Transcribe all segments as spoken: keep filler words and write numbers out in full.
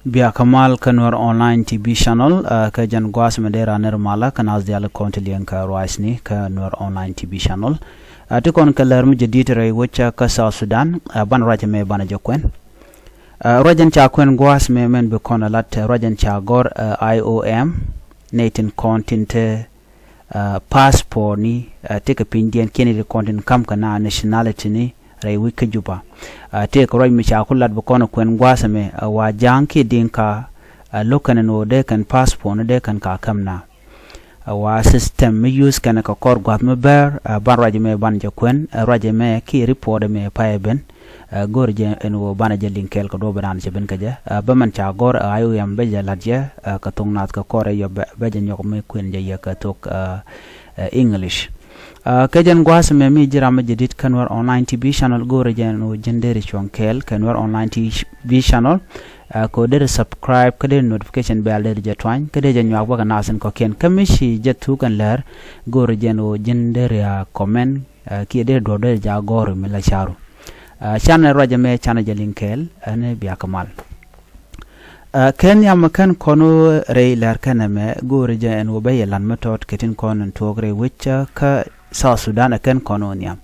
Bia kä mal kä Nuer Online T V Channel, kä jɛn gua̱a̱th mi dee ran nɛr malä kä naath diaal kɔn ti liɛŋ kä ruacni kä Nuer Online T V Channel. Ti kɔn kɛ lär mi jɛ dit rɛy wec kä South Sudan, banɛ ruac mɛ banɛ jɛ kuɛn. Ruac ɛn ca kuɛn gua̱a̱th mɛ mɛn bi kɔn ɛ lat ruac ɛn ca gɔr I O M, nɛy tin kɔn tin te passport ni, tëëkɛ pinydiɛn kiɛn ti kɔn tin kam kɛ na nationality ni rɛy wec kä Juba. Tëëkɛ ruac mi ca ku lat bi kɔn kuɛn gua̱a̱th ɛmɛ, wa Ja̱a̱ŋ kiɛ Diŋka, lo̱k kɛn ni wä dee kɛn passport ni dee kɛn ka käm na. Wa system mi use kɛn kɛ kɔr gua̱a̱th mi bɛr, ban ruac ɛmɛ ban jɛ kuɛn ruac ɛmɛ kiɛ report ɛmɛ payɛ ben. Go̱r jɛ ɛn wä banɛ jɛ liŋ kɛɛl kɛ duɔ̱p ɛn an cɛ ben kɛ jɛ. Bä mɛn ca gɔr I O M bɛ jɛ lat jɛ kɛ thok nath kɛ kɔr ɛ yɔ bɛ jɛ nyɔk mi kuɛn jɛ yɛ kɛ thok English. Kä jɛn gua̱a̱th mɛ mi ji̱ ram mi jɛ dit kä Nuer Online T V Channel go̱r jɛ ɛn wä ji̱n deri cuɔ̱ŋ kɛɛl kɛ Nuer Online T V Channel. Kɛ wä deri subscribe kä deri notification bell deri jɛ tuany kä deri jɛ nyuak bä kɛ nath in kɔ̱kiɛn kä mi ci jɛ thuk ɛn lär go̱r jɛ ɛn wä ji̱n deri a comment. Kiɛ dee duɔ̱p dee ja̱ gɔ̱r mi la ca̱ru. Canɛ ruacɛ mɛ canɛ jɛ liŋ kɛɛl ɛn bia kä mal. Kɛn yam kɛn kɔn rɛy lɛr kɛn ɛmɛ go̱o̱ri jɛ ɛn wä bɛ yɛ lan mi tɔt kɛ tin kɔn in tuɔɔk rɛy wec kä South Sudan ɛ kɛn kɔn wä nhiam.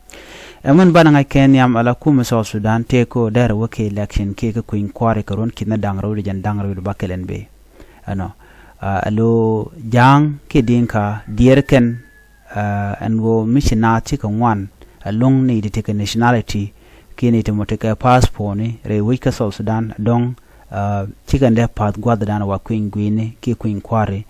Ɛmɛn banɛ ŋa̱c kɛn yam ala kumɛ South Sudan tëëk kɛ wä dɛr wä kɛ election kiɛ kɛ kui̱ny kua̱ri kɛ ruɔ̱n ki̱n ni da̱ŋ rɛw di jɛn da̱ŋ rɛw di ba kɛl ɛn bee. Ɛnɔ alo Ja̱a̱ŋ kiɛ Diŋka diɛɛr kɛn ɛn ɣöö mi ci naath cikɛ ŋuan alo̱ŋ ni ti tekɛ nationality kiɛ ni ti mɔ tekɛ passport ni rɛy wec kä South Sudan dɔ̱ŋ. Cikɛ ndɛ path gua̱thdan wa kui̱ny gui̱ni kiɛ kui̱ny kua̱ri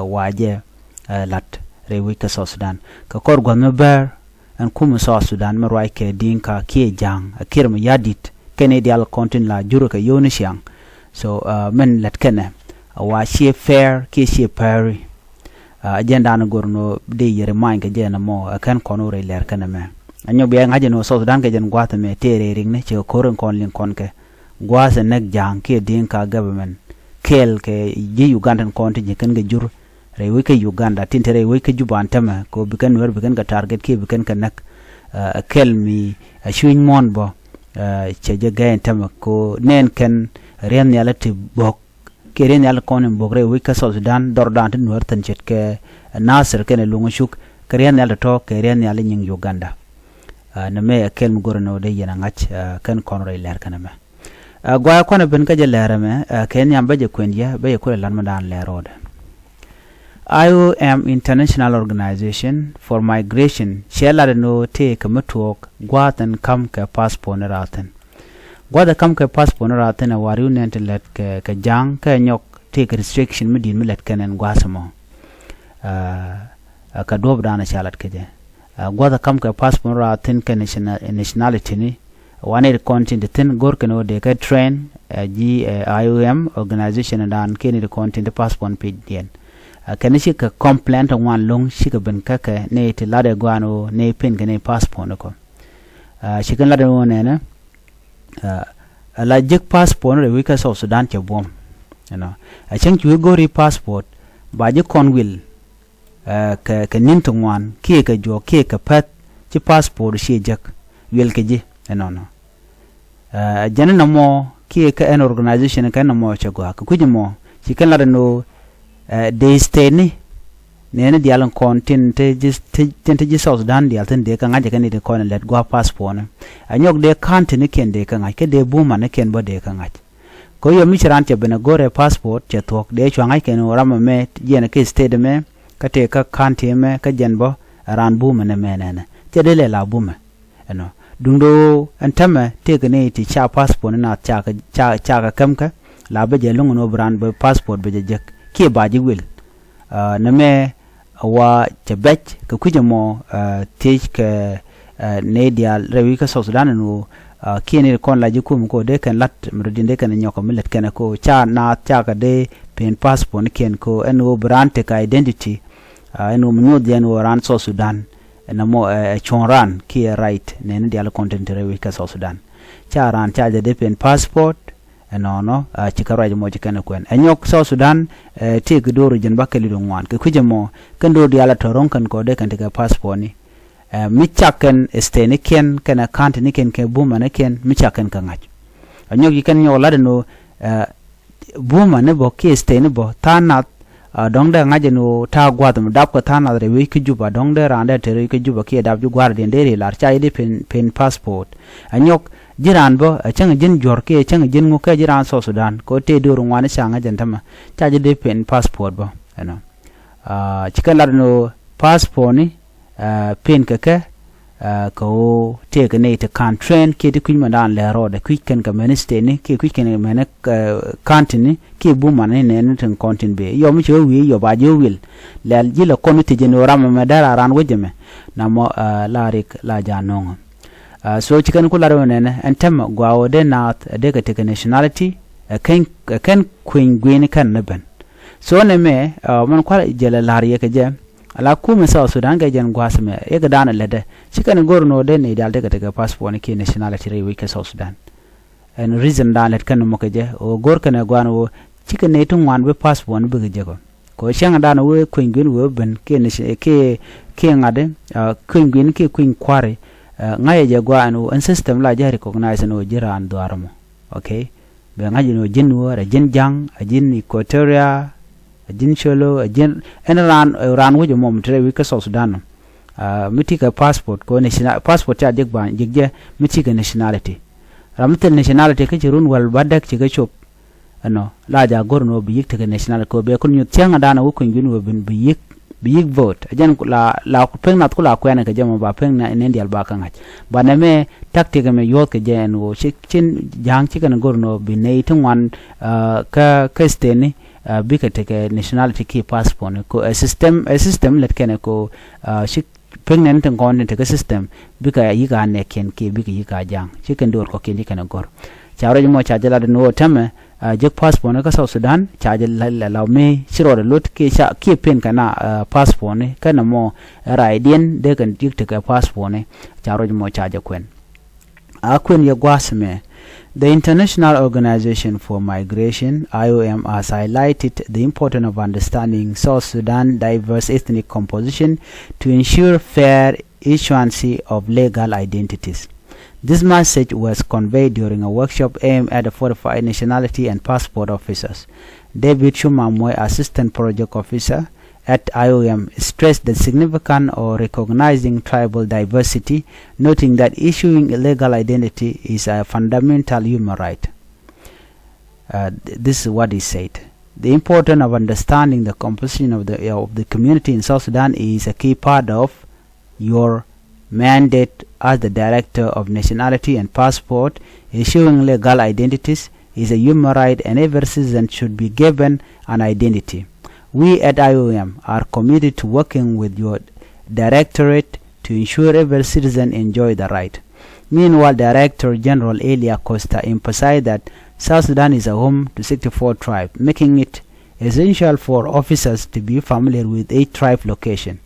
wa jɛ la̱t rɛy wec kä South Sudan kɛ kɔr gua̱th mi bɛr. Ɛn kumɛ South Sudan mi ruac kɛ Diŋka kiɛ Ja̱a̱ŋ a Kiir Mayardit kɛn i̱ diaal kɔn tin la jurɛ kɛ yio̱w ni ciaŋ. So mɛn lät kɛnɛ a wa ciɛ fair kiɛ ciɛ pɛri. A jɛn dan go̱r nɔ dee yɛri many kɛ jɛn ɛmɔ ɛ kɛn kɔn wä rɛy lɛr kɛn ɛmɛ. A nyɔk bia ŋa̱c ɛn wä South Sudan kɛ jɛn gua̱a̱th ɛmɛ tëë rɛy rikni cɛ kɛ ko̱r in kɔn liŋ kɔn kɛ gua̱a̱th ɛ näk Ja̱a̱ŋ kiɛ Diŋka government kɛɛl kɛ ji̱ Uganda in kɔn ti ji̱ kɛn kɛ jur rɛy wec kä Uganda tin te rɛy wec kä Juba ɛn tämɛ kɛ bi kɛn Nuɛr bi kɛn kɛ target kiɛ bi kɛn kɛ näk. Ɛ kɛl mi a cuc muɔ̱ɔ̱n bä cɛ jɛ gɛɛn tämɛ kɛ nɛn kɛn riɛn nhial ti bok kiɛ riɛn nhial kɔn in bok rɛy wec kä South Sudan dhɔrdan ti Nuɛr thin ce̱tkɛ Nasir kɛnɛ Luŋ Cuk kɛ riɛn nhial ti tɔ̱ kɛ riɛn nhial nyiŋ Uganda. Nɛ mɛ ɛ kɛl mi go̱rɛ ni wä dee yɛn a ŋa̱c kɛn kɔn rɛy lɛr kɛn ɛmɛ. Guayɛ kuanɛ ben kä jɛ lɛr ɛmɛ kɛ nhiam bä jɛ kuɛn yɛ bä jɛ kulɛ lat mi daan lɛr rɔɔdɛ. I O M International Organization for Migration cɛ lat ɛn ɣöö tëë kɛ mi tuɔɔk gua̱a̱th ɛn ka̱m kɛ passport ni raathin. Gua̱a̱th ɛ ka̱m kɛ passport ni raathin ɛ war yun nɛn ti lɛt kɛ Ja̱a̱ŋ kɛ nyɔk tëë kɛ restriction mi di̱i̱t mi lɛt kɛn ɛn gua̱a̱th ɛmɔ. Kɛ duɔ̱ɔ̱p daanɔ ca lat kɛ jɛ. Gua̱th ɛ ka̱m kɛ passport raathin kɛ nationality ni. Wanɛ ti kɔn tin ti thi̱n go̱r kɛn wä dee kɛ train ji̱ I O M organization dan kɛn ti kɔn tin ti passport page diɛn. Kɛn ci kɛ complain ti ŋuan lo̱ŋ ci kɛ ben kä kɛ ni ti lat ɛ guan wä ni pin kɛ ni passport ni kɔ. Ci kɛn lat ɛ wä nɛnɛ. Ala jek passport ni rɛ wi̱c kä South Sudan cɛ buɔ̱m. Ɛnɔ a cäŋ ci wi̱i̱ go̱ri passport ba ji̱ kɔn wil. Kɛ kɛ ni̱n ti ŋuan kiɛ kɛ juɔk kiɛ kɛ pɛ̈th ci passport ciɛ jek wiɛl kɛ ji̱. Ɛnɔnɔ jɛn inɔmɔ kiɛ kɛ ɛn organization kɛ inɔmɔ cɛ gɔaa kɛ kui̱c ɛmɔ ci kɛn lat ɛn ɣöö dee state ni nɛɛni diaal in kɔn tin te ji̱ South Sudan diaal thi̱n dee kɛ ŋa̱c ɛ kɛn i̱ ti kɔn in lɛt gua̱a̱p passport ni. Ɛ nyɔk dee county ni kiɛn dee kɛ ŋa̱c kä dee buma ni kiɛn bä dee kɛ ŋa̱c. Kɛ ɣöö yɔ mi ci raan cɛ ben ɛ go̱rɛ passport cɛ thuɔ̱k dee cua ŋa̱c kɛn ɣöö ram ɛmɛ jiɛn ɛ kä state ɛmɛ kä tëë kä county ɛmɛ kä jɛn bä ɛ raan bumɛ nɛ mɛ nɛnɛ cɛ dee lɛ la bumɛ. Ɛnɔ duundɛ ɣöö ɛn tämɛ tëëkɛ ni ti ca passport ni naath cakɛ cakɛ kämkɛ la bä jɛ lo̱ŋ ɛn ɣöö bi raan bä passport bä jɛ jek kiɛ ba ji̱ wil. Nɛ mɛ wa cɛ bɛc kɛ kui̱c ɛmɔ thiec kɛ nɛy diaal rɛy wi̱c kä South Sudan ɛn ɣöö kiɛ ni kɔn la ji̱ kum kɛ ɣöö dee kɛn la̱t mi rɔ di̱n dee kɛn nyɔk mi lät kɛn kɛ ɣöö ca naath cakɛ dee pen passport ni kiɛn kɛ ɣöö ɛn ɣöö bi raan tekɛ identity. Ɛn ɣöö mi nyuɔth jɛ ɛn ɣöö raan South Sudan ɛn ɛmɔ ɛ cuɔ̱ŋ raan kiɛ right nɛni diaal kɔn tin te rɛy wi̱c kä South Sudan. Ca raan ca jɛ dee pen passport. Ɛnɔnɔ ci kä ruac mɔ ci kɛn kuɛn ɛ nyɔk South Sudan. Ti kɛ do̱r jɛn ba kɛ lit ŋuan kɛ kui̱c ɛmɔ kɛn do̱r diaal a tɔ̱ ro̱ŋ kɛn kɔ dee kɛn ti kɛ passport ni. Mi cak kɛn state ni kiɛn kɛn ɛ county ni kiɛn kɛ buma ni kiɛn mi cak kɛn kɛ ŋa̱c. Ɛ nyɔk ci kɛn nyɔk lat ɛn ɣöö bumä ni bä kiɛ state ni bä tha̱a̱ŋ nath, a, dɔ̱ŋ dee ŋa̱c ɛn ɣöö ta̱a̱ gua̱a̱th mi dap kɛ tha̱a̱ŋ nath rɛy wec kä Juba, dɔ̱ŋ dee raan dee te rɛy wec kä Juba kiɛ dap ji̱ gua̱a̱r diɛn dee ri lar ca ji̱ dee pen, pen passport. Ɛ nyɔk ji̱ raan bä, ɛ cäŋ ji̱n juɔ̱r kiɛ cäŋ ji̱n ŋuk kɛ ji̱ raan South Sudan, kɛ ɣöö tëë döör ŋuan ca ŋäc ɛn tämɛ, ca ji̱ dee pen passport bä, you know. A, ci kɛn lat ɛn ɣöö passport ni, a, pen kɛ kɛ, a, kɛ ɣöö tëëkɛ nɛy ti ka̱n train kiɛ ti kui̱c mɛn daan lɛr rɔɔdɛ, kui̱c kɛn kɛ mɛn state ni kiɛ kui̱c kɛn mɛn, a, county ni kiɛ bumä ni nɛn ni tin kɔn tin bëë. Yɔ mi ci wä wi̱i̱ yɔ ba ji̱ wä wil. Lɛl ji̱ lɛ kɔn ni thiec ɛn ɣöö ram ɛmɛ dee raan wec ɛmɛ. Namɔ, a, la rik la ja̱ nöŋä. A, so ci kɛn ku lar ɣöö nɛnɛ ɛn tɛmɛ gɔaa ɣöö dee naath ɛ dee kɛ tekɛ nationality, ɛ kɛn, ɛ kɛn kueny gui̱ni kɛn ni ben. So nɛmɛ, a, mɛn kua̱r jɛ lɛ la̱r yɛ kɛ jɛ, ala kumɛ South Sudan kɛ jɛn gua̱a̱th mɛ, yɛ kɛ da̱a̱n ɛ lätdɛ. Ci kɛn go̱r ni ɣöö dee nɛy diaal tekɛ tekɛ passport ni kiɛ nationality rɛy wec kɛ South Sudan. Ɛn reason da̱a̱n lät kɛn mɔ kɛ jɛ, ɣöö go̱r kɛn ɛ gua̱a̱n ɣöö cikɛ nɛy ti ŋuan bi passport ni bikɛ jek ɔ. Kɛ ɣöö cäŋ da̱a̱n wee kueny gui̱n wee ben kiɛ ni ci, kiɛ, kiɛ ŋa̱t, a, kueny gui̱n kiɛ kueny kua̱ri, a, ŋa̱cɛ jɛ gua̱a̱n ɣöö ɛn system la jɛ recognize ni ɣöö ji̱ raan dhuaar mɔ. Okay? Bɛ ŋa̱c ni ɣöö ji̱n Nuäär, a ji̱n Ja̱ŋ, a ji̱n Equatoria, a ji̱n Colo, a ji̱n, ɛn raan, raan wec ɛmɔ mi te rɛy wec kä South Sudan nɔ. A, mi ti kɛ passport, kɛ ɣöö national-, passport ca jek ba, jek jɛ, mi ti kɛ nationality. Ram mi thil nationality kä ci run wäl ba däk ci kɛ cop. Ɛnɔ, la ja̱ go̱r ni ɣöö bi yi̱k tekɛ nationality kɛ ɣöö bɛ kul nyuth cäŋ da̱a̱n ɛ wä kueny gui̱n ɣöö bi, bi yi̱k, bi yi̱k vote. Ɛ jɛn la, la pek nath ku la kuɛnɛ kɛ jɛ mɔ ba pek ni, ni diaal ba kä ŋa̱c. Ba nɛmɛ tactic ɛmɛ yuɔ̱th kɛ jɛ ɛn ɣöö ci, ci Ja̱a̱ŋ ci kɛn go̱r ni ɣöö bi nɛy ti ŋuan, a, kä, kä state ni, a, bikɛ tekɛ nationality kiɛ passport ni. Kɛ ɣöö ɛ system, ɛ system lät kɛnɛ kɛ ɣöö, a, ci pek nɛn tin kɔn tin tekɛ system, bikɛ yi̱k a nɛɛkiɛn kiɛ bikɛ yi̱k a Ja̱a̱ŋ. Ci kɛn do̱r kɔ̱kiɛn ci kɛn ɛ go̱r. Ca ruac mɔ ca jɛ lat ni ɣöö tɛmɛ, a, jek passport ni kä South Sudan, ca jɛ la, la, la mi ci rɔɔdɛ lot kiɛ ca, kiɛ pen kɛn a, a, passport ni, kɛn ɛmɔ, ɛ, raydiɛn dee kɛn yi̱k tekɛ passport ni, ca ruac mɔ ca jɛ kuɛn. A kuɛn yɛ gua̱a̱th mɛ. The International Organization for Migration, I O M, has highlighted the importance of understanding South Sudan diverse ethnic composition to ensure fair issuance of legal identities. This message was conveyed during a workshop aimed at the fortified nationality and passport officers. David Shumamwe, Assistant Project Officer at I O M, stressed the significance of recognizing tribal diversity, noting that issuing a legal identity is a fundamental human right. Uh, th-, this is what he said. The importance of understanding the composition of the, of the community in South Sudan is a key part of your mandate as the Director of Nationality and Passport. Issuing legal identities is a human right, and every citizen should be given an identity. We at I O M are committed to working with your directorate to ensure every citizen enjoy the right. Meanwhile, Director General Elia Costa emphasized that South Sudan is a home to sixty-four tribes, making it essential for officers to be familiar with each tribe location,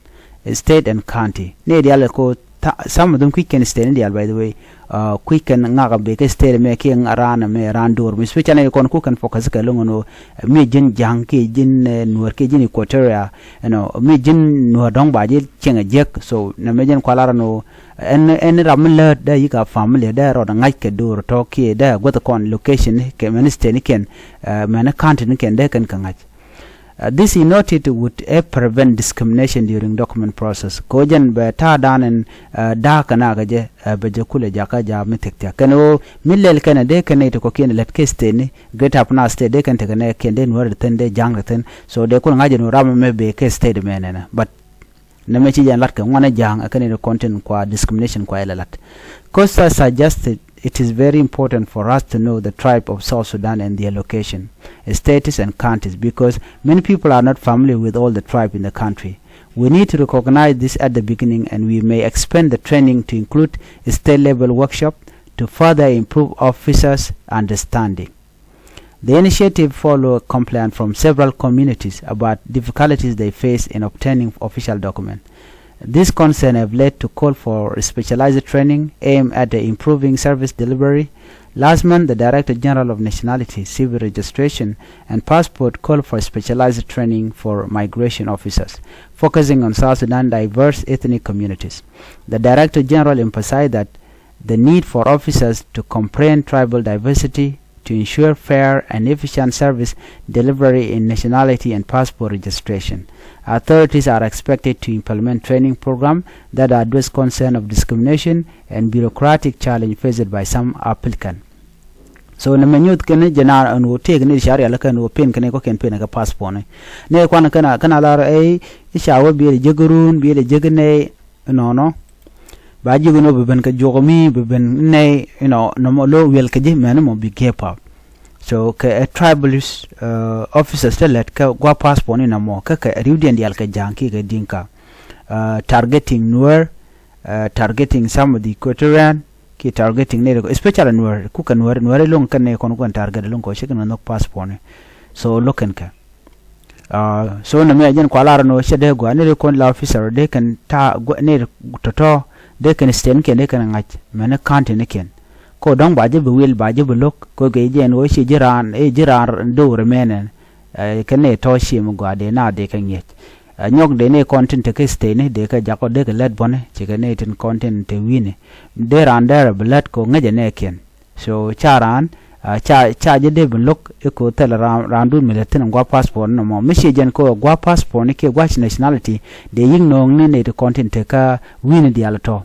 state and county. Ni dial ko ta-, some of them kui̱c kɛn state ni dial, by the way. Uh, kui̱c kɛn ŋak a bek state mɛ kiɛ ŋa ran mɛ ran dor mi, especially kɔn ku kɛn focus kɛ loŋ no, mi ji̱n Ja̱ŋ kiɛ ji̱n, eh, Nuäär kiɛ ji̱n Equatoria, you know, mi ji̱n Nuäär dɔ̱ŋ ba ji̱ cieŋ a jiäk. So nɛ mɛ ji̱n kualar no, ɛn, ɛn ram mi lät dee yi̱k a family dee rɔɔd ŋa̱c kɛ dor tɔ̱ kiɛ dee guäth kɔn location kɛ mɛn state ni kɛn, eh, mɛn county ni kɛn dee kɛn kɛ ŋa̱c. Uh, this, he noted, would help prevent discrimination during document process. Kɛ ɣöö jɛn bɛ ta̱a̱ da̱a̱n ɛn, uh, da̱a̱ kɛ nakä jɛ, uh, bɛ jɛ kulɛ jakä ja̱a̱ mi thiäk thiäk. Kɛn ɣöö mi lɛl kɛn ɛ dee kɛn nɛy ti kɔ̱kiɛn lät kä state ni, Greater Upper Nile State dee kɛn tekɛ nɛɛkiɛn, dee Nuäär ti thi̱n, dee Ja̱a̱ŋ ti thi̱n. So dee kulɛ ŋa̱c ɛn ɣöö ram ɛmɛ bɛ kɛ state mɛ nɛnɛ. But nɛ mɛ ci jɛn lat kɛ ŋuan ɛ Ja̱a̱ŋ ɛ kɛn nɛy ti kɔn tin kua discrimination kua ilɛ lat. Costa suggested it is very important for us to know the tribe of South Sudan and their location, status and counties, because many people are not familiar with all the tribe in the country. We need to recognize this at the beginning, and we may expand the training to include state-level workshop to further improve officers' understanding. The initiative followed complaints from several communities about difficulties they face in obtaining official documents. These concerns have led to call for specialized training aimed at improving service delivery. Last month, the Director General of Nationality, Civil Registration, and Passport called for specialized training for migration officers, focusing on South Sudan's diverse ethnic communities. The Director General emphasized that the need for officers to comprehend tribal diversity to ensure fair and efficient service delivery in nationality and passport registration. Authorities are expected to implement training program that address concern of discrimination and bureaucratic challenge faced by some applicant. So nɛ mɛ nyuth kɛn jɛ na ɛn wä tëëk ni shari'a lɛ kɛn wä pen kɛn kɔ kɛn pen kɛ passport ni. Ni kwan kɛn kɛn a lar ɛ i̱ ca wä biɛ jek run biɛ jek nɛ nɔnɔ. Ba ji̱ gɛ nɔ bi ben kɛ juɔk mi bi ben nɛ inɔ nɔmɔ lo wiɛl kɛ ji̱ mɛn mɔ bi gɛ pap. So kɛ ɛ tribalist officers te lɛt kɛ gua passport ni nɔmɔ kɛ kɛ riwdiɛn dial kɛ ja̱a̱ŋ ki kɛ Dinka. Targeting Nuer, targeting some of the Equatorian ki targeting ne especially Nuer ku kɛ Nuer Nuer loŋ kɛ ne kɔn kɔn target loŋ kɔ cɛ kɛ nɔ passport ni. So look kɛn kɛ. So nɛ mi a jɛn kua lar ni wä cɛ dee gua ni ri kɔn la officer dee kɛn ta ni ri tɔtɔ dee kɛn sten kɛn dee kɛn ŋa̱c mɛn ni county ni kɛn. Ko dɔ̱ŋ ba jɛ bi wil ba jɛ bi lo̱k ko kɛ jɛn wä ci ji̱ raan i̱ ji̱ raan do̱r mɛnɛ. Kɛ ni tɔ ci mi gua dee na dee kɛ ŋi̱ec. Nyɔk dee ni kɔn tin te kɛ state ni dee kɛ jakɔ dee kɛ lɛt bɔni ci kɛ ni tin kɔn tin te wi̱ni. Dee raan dɛrɛ bi lɛt ko ŋäcɛ nɛ kɛn. So ca raan ca ca jɛ dee bin lo̱k i̱ ko̱ thɛl raan dun mi lɛ thi̱n in gua̱a̱p passport ni mɔ mi ciɛ jɛn ko̱ gua̱a̱p passport ni kiɛ gua̱a̱c nationality dee yi̱k nööŋ ni nɛy ti kɔn tin tekä wi̱i̱ni diaal tɔ̱.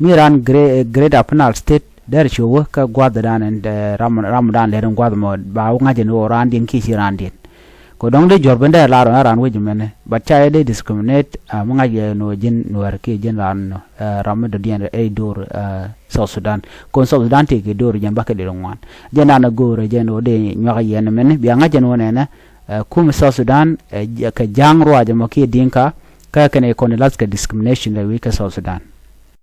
Mi raan Greater Upper Nile State dɛr cuɔ wä kä gua̱a̱th dan in ram dan lɛr in gua̱a̱th mɔ ba wä ŋa̱c in ɣöö raan diɛn kiɛ ci raan diɛn. Kɛ dɔ̱ŋ dee juɔ̱r ben dee lar ɣän ran wec mɛnɛ but ca yɛ dee discriminate mi ŋa̱c yɛ nɔ ji̱n Nuɛr kiɛ ji̱n ran nɔ ram mi dɔ̱diɛn ɛ i̱ do̱r South Sudan. Kɔn South Sudan tëë kɛ do̱r jɛn bakɛ dee ŋuan jɛn dan ɛ go̱o̱r jɛn ɣöö dee nyuak yɛn mɛnɛ bia ŋa̱c jɛn ɣöö nɛnɛ. Kum South Sudan kɛ ja̱a̱ŋ ruac ɛmɔ kiɛ Dinka kä kɛn ɛ kɔn lath kɛ discrimination lɛ wi̱i̱ kä South Sudan.